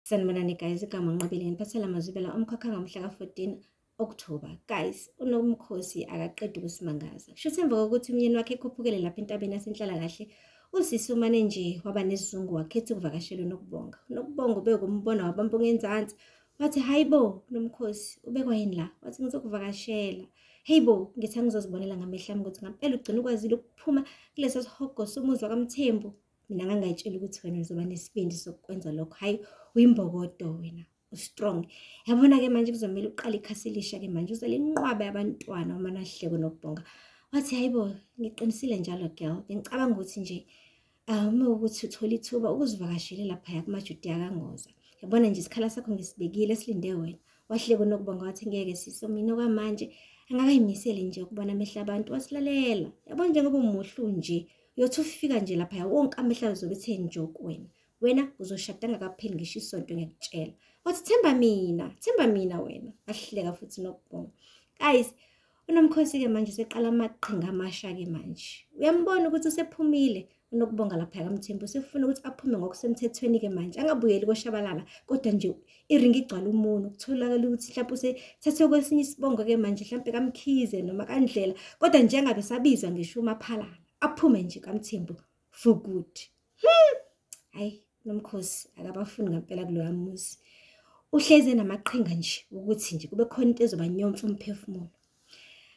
Sanibonani guys, igama Nqobile nginiphathela amazwibela omkhakha ngomhla ka-14 October. Guys, uNomkhosi akaqedi ukusimangaza. Kushuthi emva kokuthi umyeni wakhe ekhuphukele lapha entabeni yaseNhlalakahle, usisi umane nje waba nesizungu wakhetha ukuvakashela uNokubonga. UNokubonga ubekumbona wabamba ongenzansi, wathi hayi bo Nomkhosi, ubekwa yini la? Wathi ngizokuvakashela. Hey bo, ngithi angizozibonela ngamehlo ami ukuthi ngampela ugcina ukwazile ukuphuma kulesa sihogo somuzi wakaMthembu. Mina ngangayitshela ukuthi wena uzoba nesibindi sokwenza lokho. Hayi, uyimbokodo wena, u-strong. Yabona-ke manje kuzomele uqale ikhasi elisha-ke manje, uzale inqwaba yabantwana uma nahleko Nokubonga. Wathi hayi bo, ngiqinisile njalo girl, bengicabanga ukuthi nje uma ukuthi uthola ithuba ukuzivakashele laphaya kumaJudiya kaNgoza. Yabona nje isikhala sakho ngisibekile silinde wena. Wahleka uNokubonga wathi ngeke siso, mina okwamanje angakayimiseli nje ukubona amehlo abantu. Wasilalela, yabona njengoba umuhle unje, uyothi ufika nje laphaya wonke amehlo azobe ethe njo kuwena. Wena uzoshada ngakapheli ngisho isonto, ngiyakutshela. Wathi themba mina, themba mina wena. Wahleka futhi Nokubonga. Guys, uNomkhosi-ke manje useqala amaqhinga amasha-ke manje. Uyambona ukuthi usephumile uNokubonga lapha kaMthembu, usefuna ukuthi aphume ngokusemthethweni-ke manje, angabuyeli koShabalala, kodwa nje iringi igcwala umunwe. Kutholakala ukuthi mhlawumbe usethathe kwesinye isibongo-ke manje, mhlawumbe kaMkhize noma kaNdlela, kodwa nje angabe sabizwa ngisho uMaphalala, aphume nje kaMthembu for good. Hayi, Nomkhosi akabafuni ngempela kuloya muzi. Uhleze namaqhinga nje ukuthi nje kube khona into ezobanyomfa umphefumulo.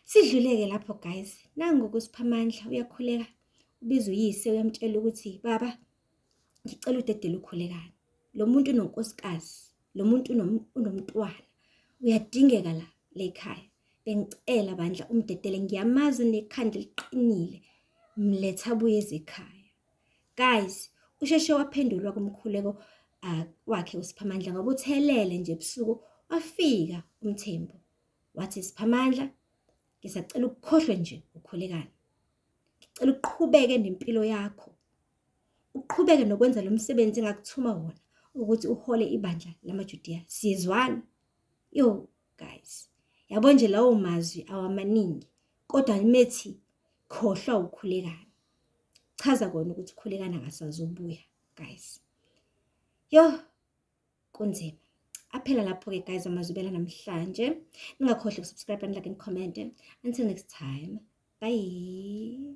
Sidluleke lapho guys, nangu kuSiphamandla uyakhuleka, ubiza uyise uyamtshela ukuthi baba ngicela udedele ukhulekani. Lo muntu unonkosikazi, lo muntu unomntwana, uyadingeka la lekhaya. Bengicela bandla umdedele, ngiyamazi unekhanda eliqinile, mletha abuye ezekhaya. Guys, usheshe waphendulwa kumkhuleko wakhe uSiphamandla ngoba uthelele nje ebusuku wafika uMthembu. Wathi Siphamandla, ngisacela ukukhohlwe nje ukhulekani. Ngicela uqhubeke nempilo yakho. Uqhubeke nokwenza lo msebenzi engakuthuma wona ukuthi uhole ibandla lamaJudiya. Siyezwana? Yo guys, yabo nje lawo mazwi awamaningi, kodwa methi khohlwa ukhulekani. Chaza kona ukuthi ukhulekani akasazobuya guys. Yo, kunzima. Aphela lapho-ke guys amazwibela namhlanje. Ningakhohlwa ukusubscribe and like and comment. Until next time, bye.